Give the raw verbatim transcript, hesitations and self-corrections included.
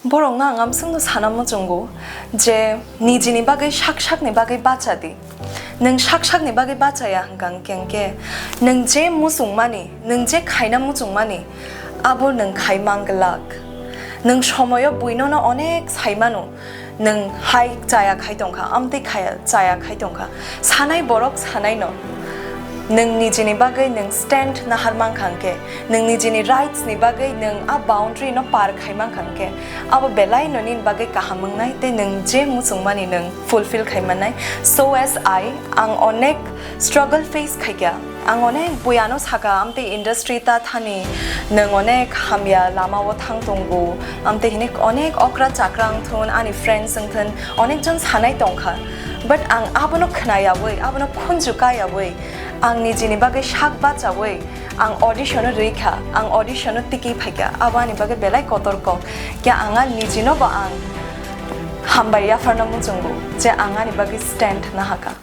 Borokno ang amswkno sana muchungo je nijini bagwi sak sakni bagwi bacha di. Nwng sak sakni bagwi bachaya hwnkha hwnkhe nwng je muchungmani, nwng je khaina muchungmani, abo nwng khai manglak. Nwng somoyo buinono onek sai mano, nwng hai chaya khai tongkha, amtwi khaya chaya khai tongkha. Sanai borok sanaino. Nwng nijini bagwi nwng stand nahar mankha hwnkhe, nwng nijini rights ni bagwi nwng a boundary no par khai mankha hwnkhe, abo belai no nini bagwi kaham wngnai tei nwng je muchungmani nwng fulfill khai mannai. So as I, ang onek struggle face khaikha, ang onek buiano sakha, amtwi industry ta thani nwng onek hamya lama o thang tongo, amtwi hinik onek okra chakra wngthun, ani friends wngthun, onek jon sanai tongkha, but ang abono khnayawi, abono khunju kayawi, ang nijini bagwi sak bachawi ang audition o rwikha, ang audition o tiki phaikha, abo ani bagwi belai kotor kok. Kya ang ani nijino bo ang hambai yapharna muchungo je ang ani bagwi stand nahakha.